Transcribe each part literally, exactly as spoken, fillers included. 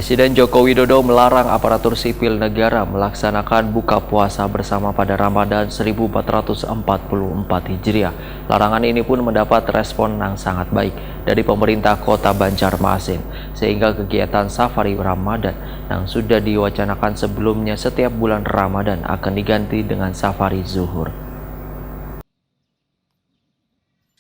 Presiden Joko Widodo melarang aparatur sipil negara melaksanakan buka puasa bersama pada Ramadan seribu empat ratus empat puluh empat Hijriah. Larangan ini pun mendapat respon yang sangat baik dari pemerintah Kota Banjarmasin, sehingga kegiatan safari Ramadan yang sudah diwacanakan sebelumnya setiap bulan Ramadan akan diganti dengan safari zuhur.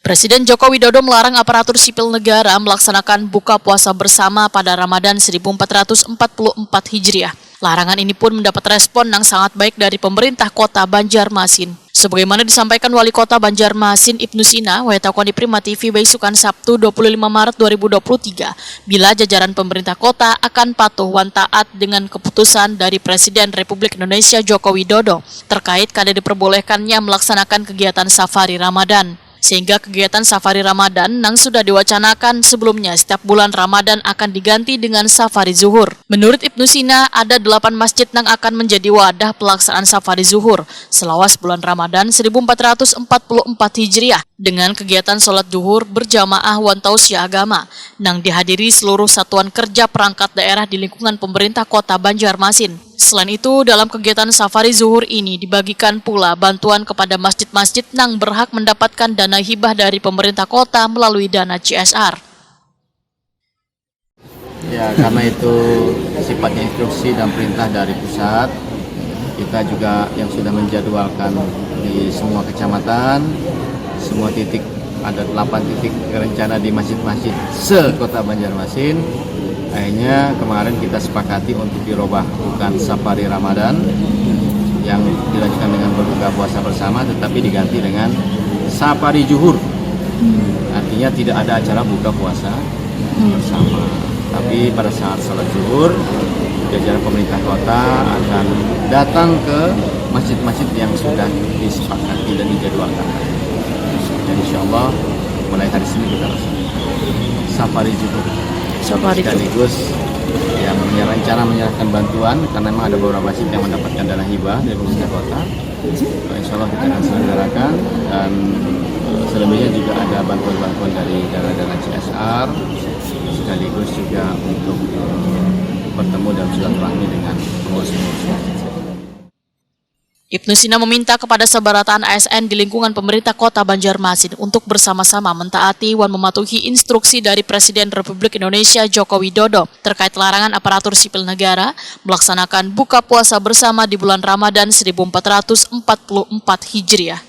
Presiden Joko Widodo melarang aparatur sipil negara melaksanakan buka puasa bersama pada Ramadan seribu empat ratus empat puluh empat Hijriah. Larangan ini pun mendapat respon yang sangat baik dari pemerintah Kota Banjarmasin. Sebagaimana disampaikan Wali Kota Banjarmasin, Ibnu Sina, wayah takuni Prima T V baisukan Sabtu dua puluh lima Maret dua ribu dua puluh tiga, bila jajaran pemerintah kota akan patuh wan taat dengan keputusan dari Presiden Republik Indonesia Joko Widodo terkait kada diperbolehkannya melaksanakan kegiatan safari Ramadan. Sehingga kegiatan safari Ramadan yang sudah diwacanakan sebelumnya setiap bulan Ramadan akan diganti dengan safari zuhur. Menurut Ibnu Sina, ada delapan masjid yang akan menjadi wadah pelaksanaan safari zuhur selawas bulan Ramadan seribu empat ratus empat puluh empat Hijriah dengan kegiatan sholat zuhur berjamaah wan tausiah agama yang dihadiri seluruh satuan kerja perangkat daerah di lingkungan pemerintah Kota Banjarmasin. Selain itu, dalam kegiatan safari zuhur ini dibagikan pula bantuan kepada masjid-masjid yang berhak mendapatkan dana hibah dari pemerintah kota melalui dana C S R. Ya, karena itu sifatnya instruksi dan perintah dari pusat, kita juga yang sudah menjadwalkan di semua kecamatan, semua titik, ada delapan titik rencana di masjid-masjid se-Kota Banjarmasin. Akhirnya kemarin kita sepakati untuk dirobah, bukan safari Ramadan yang dilanjutkan dengan berbuka puasa bersama, tetapi diganti dengan safari zuhur. Artinya tidak ada acara buka puasa bersama. Tapi pada saat sholat zuhur, jajaran pemerintah kota akan datang ke masjid-masjid yang sudah disepakati dan dijadwalkan. Dan insya Allah mulai hari Senin kita laksanakan safari zuhur. Safari zuhur. Sekaligus yang punya rencana menyerahkan bantuan, karena memang ada beberapa masjid yang mendapatkan dana hibah dari pemerintah kota. Insya Allah kita akan selenggarakan dan eh, selebihnya juga ada bantuan-bantuan dari dana-dana C S R sekaligus juga untuk eh, bertemu dan silaturahmi dengan pengurus-pengurus masjid. Ibnu Sina meminta kepada sabarataan A S N di lingkungan pemerintah kota Banjarmasin untuk bersama-sama mentaati wan mematuhi instruksi dari Presiden Republik Indonesia Joko Widodo terkait larangan aparatur sipil negara melaksanakan buka puasa bersama di bulan Ramadan seribu empat ratus empat puluh empat Hijriah.